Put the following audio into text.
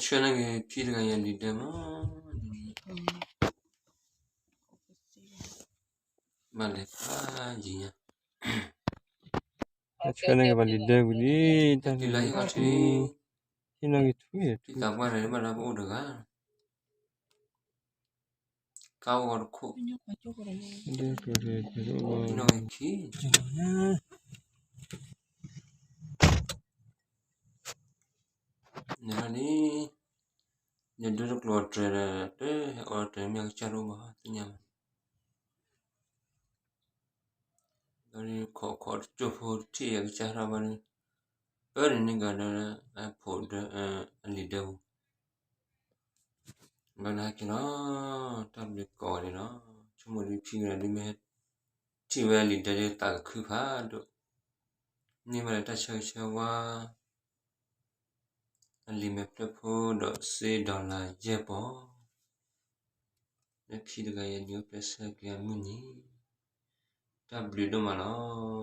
ဆှၢန့ၢ်က့ၤဖံတဂၤယၤလံာ်ဒၢမး, ဘၣ်လဲၤဖးယံၤညါ, ဆှၢန့ၢ်က့ၤဘၣ်လံာ်ဒၢဝံၤလံ, တၢ်လၢယထံ, ဟံးနီၣ်က့ၤထွံၣ်, ဖံသးပှၢ်န့ၣ်ဘၣ်ဒီးပအိၣ်တဂၤ ကါအိၣ်တခိၣ်, နဒိတကျိၤတြဲၤဒီး တဟဲအီၣ်တြဲၤမ့ၢ်အကစၢ်တအိၣ်ဘၣ်သ့ၣ်ညါမး, ဒီးခိးခိးတကၠိဖိတထံၣ်အကစၢ်ထီၣ်ဘၣ်ဒီး အၢန့ၣ်န့ၣ်ကဒီး အဖိဒၢ အလံာ်ဒၢပူၤ ဘၣ်နဟဲက့ၤလီၤ, တၢ်ဘျုးကိးဂၤဒဲးလီၤ, ဆိကမိၣ်ဒ်ဖံဂၤဒ်မ့ၢ် ထံၣ်ဝဲအလံာ်ဒၢဒ်သးကခုဖးဒိၣ်, န့ၢ်ဘၣ်ဒီးတၢ်ဆၢဂ့ၤဆၢဝါ, အလံာ်မဲာ်ဖျၢၣ်ဖိဒီးစ့ဒီလါယဲၢ်ပီၤ, လၢဖံတဂၤယဲၢ်နံၤအိၣ်ဖျဲၣ်ဆၢက့ၤအမုၢ်နံၤ, တၢ်ဘျုးဒိၣ်မးလီၤ.